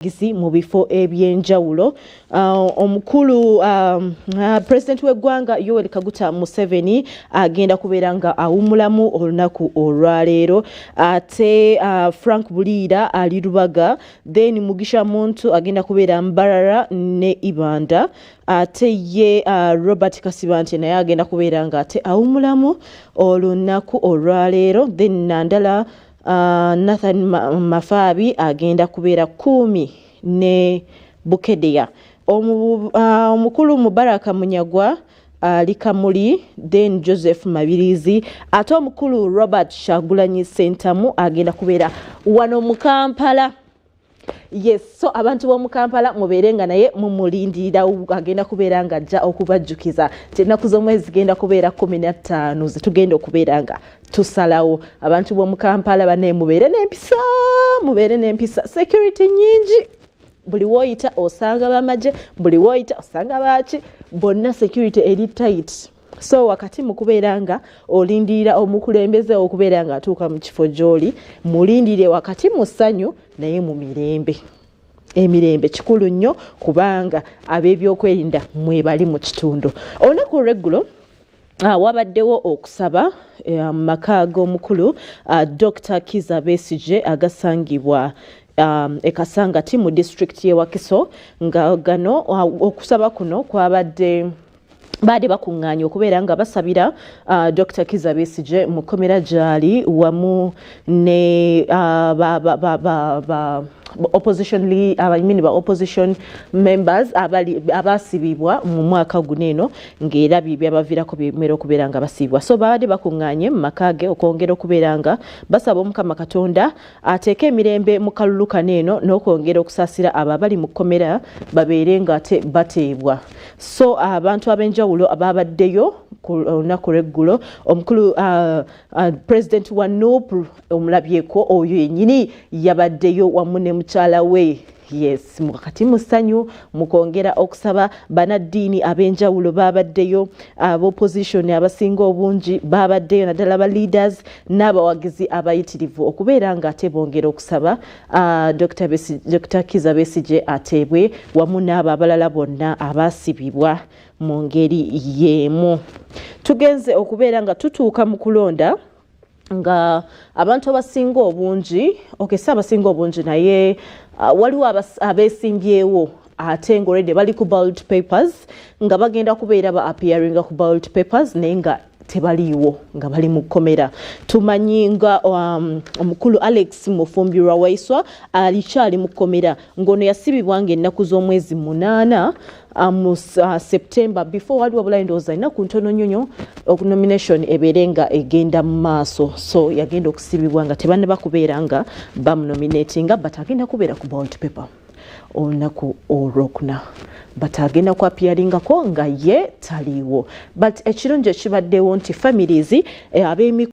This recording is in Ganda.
Abawagizi mu bifo ebyenjawulo. Omukulu president w'eggwanga Yoweri Kaguta Museveni agenda kubeera nga awummulamu olunaku olwaleero. Ate Frank Buliira ali Lubaga, then Mugisha Muntu agenda kubeera Mbarara ne Ibanda. Ate ye Robert Kasibante naye agenda kubeera nga ate awummulamu olunaku olwaleero. Then Nandala Nathan Mafaabi agenda kubeera Kumi ne Bukedeya. Omukulu Mubaraka Munyagwa ali Kamuli, then Joseph Mabirizi. Ate omukulu Robert Kyagulanyi Sentamu agenda kubeera wano mu Kampala. Yes, so abantu b'omu Kampala mubeere nga naye mumulindirira, agenda kubeera nga ajja okubajjukiza nti ennaku z'omwezi zigenda kubeera 15 zetugenda okubeera nga tusalawo. Abantu b'omu Kampala banaye, mubeere n'empisa, mubeere n'empisa. Security nyingi, buli woyita osanga bamagye, buli woyita osanga baki, bonna security eri tight. So wakati mu kubeera nga olindirira omukulembeze okubeera nga atuuka mu kifo gy'oli, mulindire wakati mu ssanyu naye mu mirembe. Emirembe kikulu nnyo kubanga ab'ebyokwerinda mwebali mu kitundu. Olunaku olweggulo wabaddewo okusaba mu maka g'omukulu Dr Kiza Besigye agasangibwa e Kasangati mu disitulikiti y'e Wakiso, nga gano okusaba kuno kwabadde baadde bakuŋŋaanye okubeera nga basabira Dr Kiza Besigye mu kkomera gy'ali wamu ne ba opposition, I mean, ba opposition members abali abasibibwa mu mwaka guno eno, ng'era byabaviirako bimera okubeera nga basibibwa. So babadde bakuŋŋaanye mu maka ge okwongera okubeera nga basaba Omukama Katonda ateeke emirembe mu kalulu kano eno n'okwongera okusaasira abo abali mu kkomera babeere nga ate bateebwa. So abantu ab'enjawulo ababaddeyo ku lunaku lw'eggulo, omukulu president wa NUP omulabyeko oyo yennyini yabaddeyo wamu ne mukyala we. Yes, wakati mu ssanyu mukwongera okusaba, bannaddiini ab'enjawulo babaddeyo, ab'opposition abasinga obungi babaddeyo, naddala ba leaders n'abawagizi abayitirivu okubeera nga ate bongera okusaba Dr Kiza Besigye ateebwe wamu n'abo abalala bonna abasibibwa mu ngeri y'emu. Tugenze okubeera nga tutuuka mu kulonda nga abantu abasinga obungi, okay, si abasinga obungi, naye waliwo abeesimbyewo ate nga already bali ku ballot papers, nga bagenda kubeera ba appearinga ku ballot papers naye nga tebaliiwo, nga bali mu kkomera. Tumanyi nga omukulu Alex Mufumbirwa Waiswa alikyali mu kkomera, ng'ono yasibibwa nga ennaku z'omwezi 8 mu September, before waliwo obulayi ndowooza ennaku ntono nnyo nnyo nomination ebeere nga egenda mu maaso. So yagenda okusibibwa nga tebannaba kubeera nga bamunominatinga, but agenda kubeera ku ballot paper olunaku olwokuna, but agenda ku appearingako nga ye taliiwo. But ekirungi ekibaddewo nti families ab'emikono